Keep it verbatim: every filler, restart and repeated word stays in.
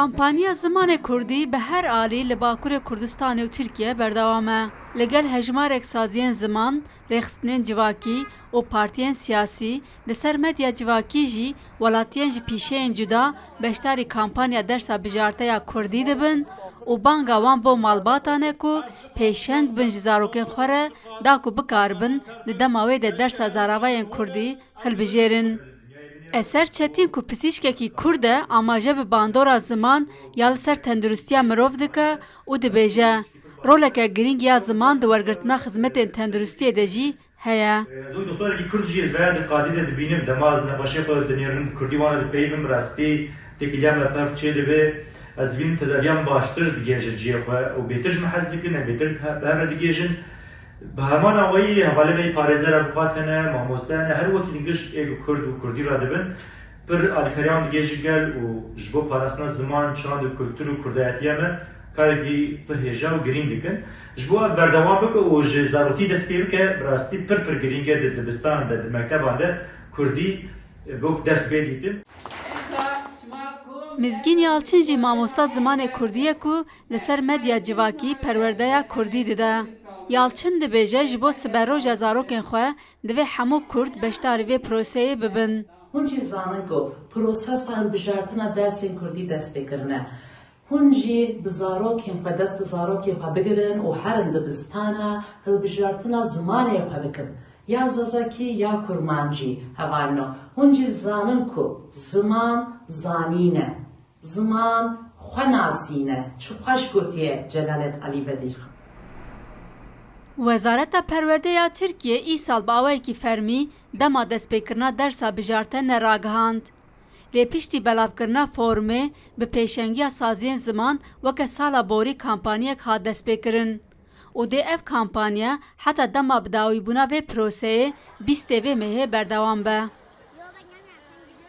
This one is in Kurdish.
Kampanya zimanê kurdî bi her alî li Bakurê Kurdistanê û Tirkiye berdewam e. Li gel hejmarek saziyên ziman, rêxistinên civakî û partiyên siyasî, li ser medya civakî jî welatiyên ji pîşeyên cuda beşdarî kampanya dersa bijarte ya kurdî dibin û banga wan bo malbatan e ku pêşeng bin ji zarokên xwe re, da ku bikaribin di dema wê de dersa zaravayên kurdî hilbijêrin. Eser Çetîn ku pisîşkekî kurd e, amaje bi bandora ziman ya li ser tenduristiya mirov dike û dibêje, roleke girîng ya ziman di wergirtina xizmetên tenduristiyê de jî heye. Ez wek doktorekî kurd jî ez veya di qadî de dibînim, dema ez nexweşê xwe dinêrim, bi kurdî wana dipeyivim, bi rastî têkiliya me pevt çêdibe. Ez dibînim tedaviya min baştir digihêje cihê xwe û bêtir ji min hez dikin, em bêtir bi hev re digihêjin. Bi heman awayî hevalê me yê parêzer, avûkat hene, mamoste hene, her wekî din giş ê bi kurd û kurdî re dibin. Pir alîkariya wan digihêjin gel û ji bo parastina ziman, çand û kultur û kurdayetiya me karekî pir hêja û girîng dikin. Ji bo ev berdewam bike û ji zarokî dest pê bike, bi rastî pir pir girîng e di dibistanan de, di mekteban de kurdî, e, wek ders bê dîtin. Mizgîn Yalçin jî mamosta zimanê kurdî ye ku li ser medya civakî perwerdeya kurdî dide. Yalçin dibêje, ji bo siberoja zarokên xwe divê hemû kurd beşdarî vê proseyê bibin. Hûn jî zanin ku prosesa hilbijartina dersên kurdî dest pê kirine. Hûn jî bi zarokên xwe, dest bi zarokên xwe bigirin û herin dibistana hilbijartina zimanê xwe bikin. Ya zazakî ya kurmancî, hevalno. Hûn jî zanin ku ziman zanîn e. Ziman xwenasîn e. Çi xweş gotiye Celalet Alî Bedîr. Wezareta Perwerdê ya Tirkiyê îsal bi awayekî fermî dema destpêkirina dersa bijarte neragihand. Lê piştî belavkirina formê bi pêşengiya saziyên ziman weke sala borî kampanyek hat destpêkirin û dê ev kampanya heta dema bidawîbûna vê proseyê bîstê vê mehê berdewam be.